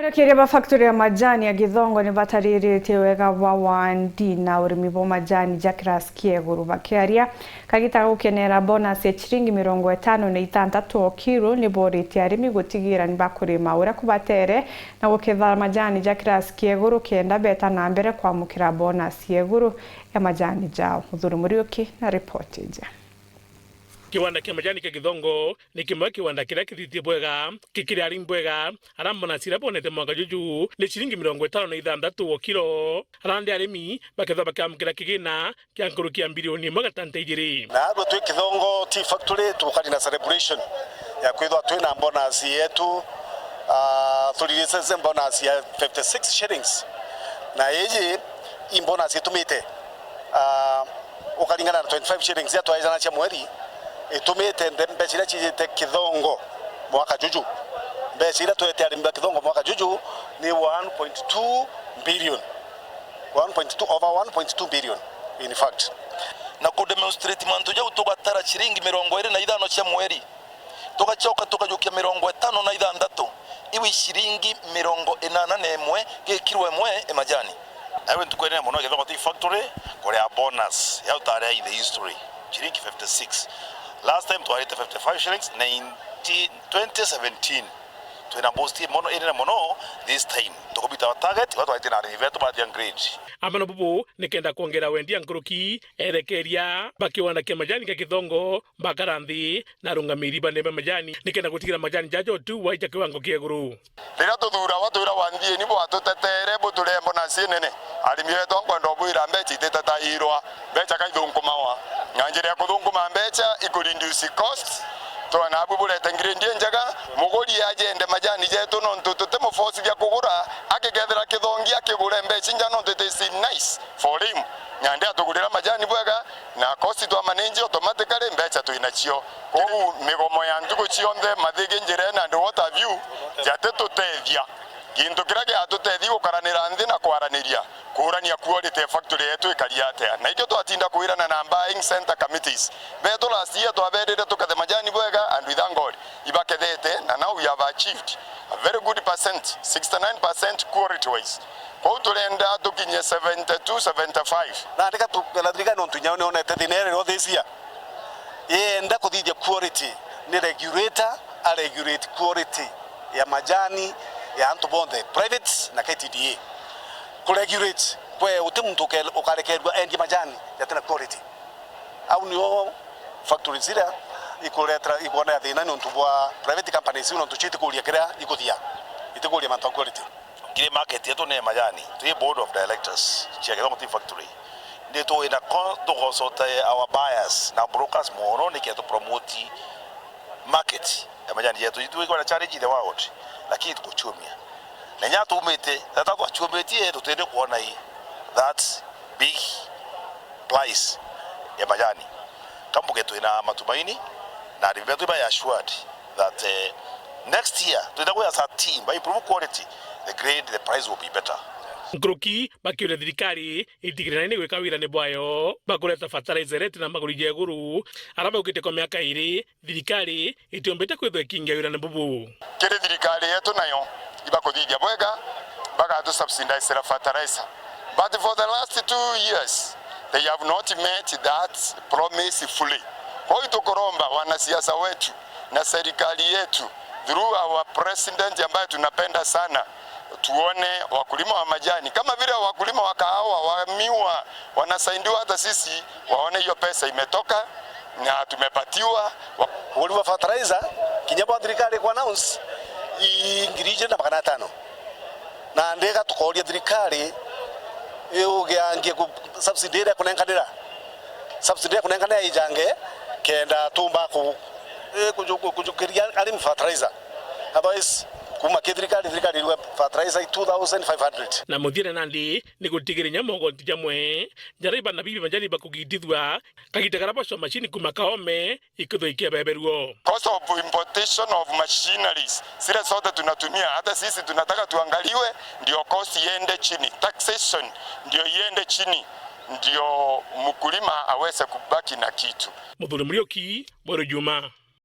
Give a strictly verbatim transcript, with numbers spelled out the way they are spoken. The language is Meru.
Arokeria ba factory ya majani ya Githongo ni batariritie wega bwa wandi na urimi bwa majani ja kirasi kia iguru. Bakiaria kagita ga gukenera bonus ya ciringi mirongo itano na itantatu o kiro, ni boritie arimi gutigira ni bakurima uria kubatere na guketha majani ja kirasi kia iguru kenda beta na mbere kwamukira bonus ya iguru ya majani jao. Muthuri Muriuki na ripoti iji. Kiwanda kia majani kia Githongo ni kimwe kiwanda kiria kithitie bwega, kikiri arimi bwega, aria mbonasi iria bonete mwaka juju ni ciringi mirongo itano na ithanthatu o kiro, aria ndi arimi bakethwa bakiamukira kigina kia nkuruki ya mbirioni imwe gatanta ijiri. Na arua twi Githongo Tea Factory tukari na celebration ya kwithwa twina bonus yetu, ah, turirite bonus ya fifty six shillings. Na iji i bonus itumite, ah, ukaringana na twenty five shillings iria twaejana cia mweri, itumite nde mbeca iria ciijite Githongo mwaka juju. Mbeca iria twete arimi ba Githongo mwaka juju ni one point two billion. One point two, over one point two billion, in fact. Na ku demonstrate mantu jau, tugatara ciringi mirongo iri na ithano cia mweri, tugacoka tukajukia mirongo itano na ithanthatu, iu i ciringi mirongo inana na imwe gi kiro imwe i majani. Na riu ntuku iri mono Githongo Tea Factory kuria bonus ya utare in the history, ciringi fifty six. Last time twarite fifty five shillings, nineteen, twenty seventeen. Twina boost mono, inene mono this time. Tukubita target, watu waite na arimi betu bathia grade. Amwe na bubu, nikenda kwongera wendia nkuruki, erekeria ba kiwanda kia majani kia Githongo bakara nthi na arungamiri banene ba majani, nikenda gutigira majani jajo tu waija kiwango kia iguru. Riria tuthuura, watwira, "Wandhieni bwatuteteere, buture bonus inene." Arimi betu, nkwenda ubwira, mbeca ititetairwa, mbeca kaithunkumawa. Na njira ya kuthunkuma mbeca iku reduce cost. Twona abu burete grade injega, muguri aje ende majani jetu, nontu tutimufocithia kugura, akikethira kithongi akigure mbeca inja, nontu it is nice for him. Nandi atugurira majani bwega, na cost twa manage automatically, mbeca twinacio. Kwou migomo ya ntuku cionthe, mathigi njira, and what have you, jatitutethia. Gintu kiria giatutethia gukaranira nthi na kwaraniria, kuurania quality ya factory yetu ikari atia. Na ikio twatinda kwirana na buying center committees betu. Last year twaberire tukethe majani bwega, and we thank God, ibakethete, na now we have achieved a very good percent, sixty nine percent quality wise. Kwou turenda tukinye seventy two, seventy five. Na ndika tukena thirikari nontu inya nionete thina iria iriho this year. Yenda kuthithia quality, ni regulator a regulate quality ya majani ya antu bonthe, private na K T D A. Ku regulate, kwe uti muntu uke-, ukarekerua endie majani jatina quality. Au nio factories iria ikuretera, ikwona ya thina nontu bwa private companies iu, nontu cio itikuria kiria ikuthia, itikuria mantu ma quality. Ngiri market yetu ni majani, twi board of directors cia Githongo Tea Factory. Ndi twina ko-, tugocote our buyers na brokers mono, nike tu promote market ya majani yetu. Itwi kwina challenge in the world, lakini tukuchumia. Na nya tumite, tata twachumitie, tutende kuona i that big price ya majani. Kambuge twina matumaini, na arimi betu ba assured that, eh, next year, twenda kuya as a team, by improve quality, the grade, the price will be better. Nkuruki bakiuria thirikari itigire na ini gwika wirani bwayo, bakureta fertilizer rate na maguri ja iguru, ara baukite kwa miaka iri, thirikari itiombite kwithwa ikingia wirani bubu. Kiri thirikari yetu nayo, ibakuthithia bwega, bagatu subsidizera fertilizer. But for the last two years, they have not met that promise fully. Kwa hiyo tukuromba wanasiasa wetu na serikali yetu, through our president ambaye tunapenda sana, tuone wakulima wa majani, kama vile wakulima wa kahawa, wa miwa, wanasaidiwa, hata sisi waone hiyo pesa imetoka na tumepatiwa. Wa- Uguri bwa fertilizer, kinya bwa thirikari ku announce, i ngiri ijiri na magana atano. Na ndiga tukoria thirikari iugiangie ku-, subsidy iria kunenkanira. Subsidy iria kunenkanira ijange, kenda tumba ku-, eh, kuju-, ku-, kujukiria arimi fertilizer. Otherwise, kuma ki thirikari, thirikari iruga fertilizer i two thousand five hundred. Na muthire nandi ni gutigiria nya mogoti jamwe jaria ibana bibi majani bakugitithua, kagita karia bacwa macini kuma Kaome ikithwa ikiabeberua. Cost of importation of machineries, zile zote tunatumia, hata sisi tunataka tuangaliwe, ndio cost iende chini, taxation ndio iende chini, ndio mkulima aweze kubaki na kitu. Muthuri Muriuki, Bweru Juma.